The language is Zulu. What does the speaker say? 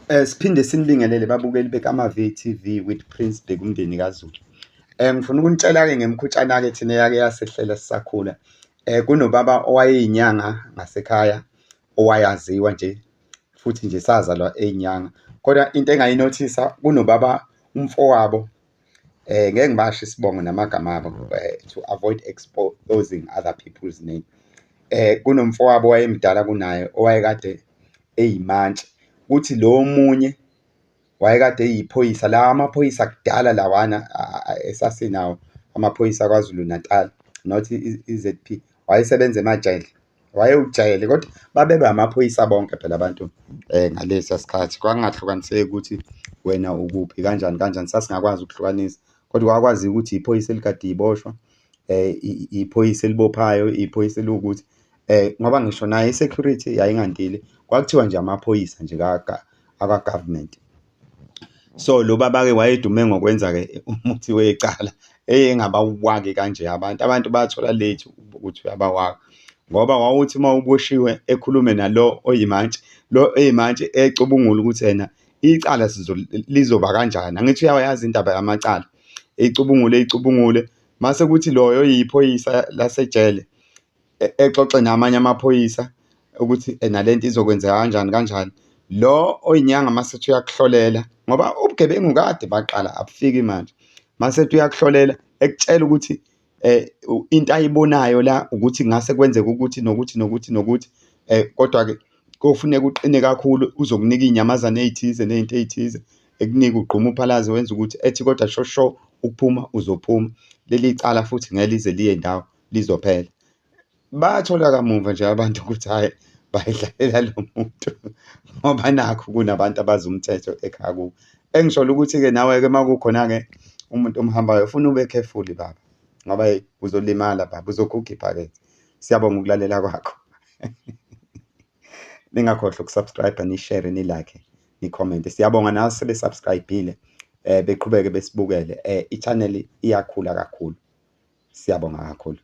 Siphinde sinibingelele babukeli bekaMavi TV with Prince Bhekumndeni kaZulu. Ngifuna ukunitshela-ke ngemkhutshana-ke thina eyake yasehlela sisakhula. Kunobaba owayeyinyanga ngasekhaya, owayaziwa nje futhi nje sazalwa eyinyanga. Kodwa into engayi-notice-a kunobaba umfowabo, ngeke ngibasho isibongo namagama abo to avoid exposing other people's name. Kunomfowabo owayemdala kunaye owayekade eyimantshi, kuthi lo omunye wayekade eyiphoyisa, lawa amaphoyisa akudala lawana esasinawo, amaphoyisa aKwaZulu Natal, not i-ZP, wayesebenza emajele, wayewujele kodwa babeba amaphoyisa bonke phela abantu ngalesiya sikhathi. Kwakungahlukaniseki ukuthi wena ukuphi kanjani kanjani, sasingakwazi ukuhlukanisa, kodwa kwakwaziwa ukuthi iphoyisa eligada iy'boshwa, iphoyisa elibophayo, iphoyisa eliwukuthi, ngoba ngisho nayo i-security yayingandile, kwakuthiwa nje amaphoyisa nje akwa-government. So lo baba-ke wayedume ngokwenza-ke umuthi wecala, eyengabawaki kanje abantu, abantu bathola late ukuthi uyabawaka, ngoba wawuthi uma uboshiwe ekhulume nalo oyimantshi, lo oyimantshi ecubungula ukuthi ena icala lizoba kanjani, angithi uyayazi indaba yamacala, eyicubungule eyicubungule, mase kuthi loyo oyiphoyisa lasejele exoxe namanye amaphoyisa ukuthi ena lento izokwenzeka kanjani kanjani. Lo oyinyanga mase ethi uyakuhlolela, ngoba ubugebengu kade baqala abufiki manje, mase ethi uyakuhlolela ekutshela ukuthi into ayibonayo la ukuthi kungase kwenzeke ukuthi nokuthi nokuthi nokuthi, kodwa-ke kofuneka uqine kakhulu uzokunika iy'nyamazane ey'thize ney'nto ey'thize, ekunike ugqume uphalaze wenze ukuthi, ethi kodwa sho sho ukuphuma uzophuma. Leli cala futhi ngeke lize liye ndawo, lizophela. Bathola kamuva nje abantu ukuthi hhayi, bayidlalela lo muntu ngoba nakhu kunabantu abazi umthetho ekhaya kubo. Engisholo ukuthi-ke nawe-ke uma kukhona-ke umuntu omhambayo funa ube careful baba, ngoba hheyi uzolimala baba, uzoguga iphakethe. Siyabonga ukulalela kwakho. Ningakhohlwa uku-subscribe, ni-share, ni-like, ni-comment. Siyabonga nasebe-subscribe-ile, beqhubeke besibukele. I-channel iyakhula kakhulu. Siyabonga kakhulu.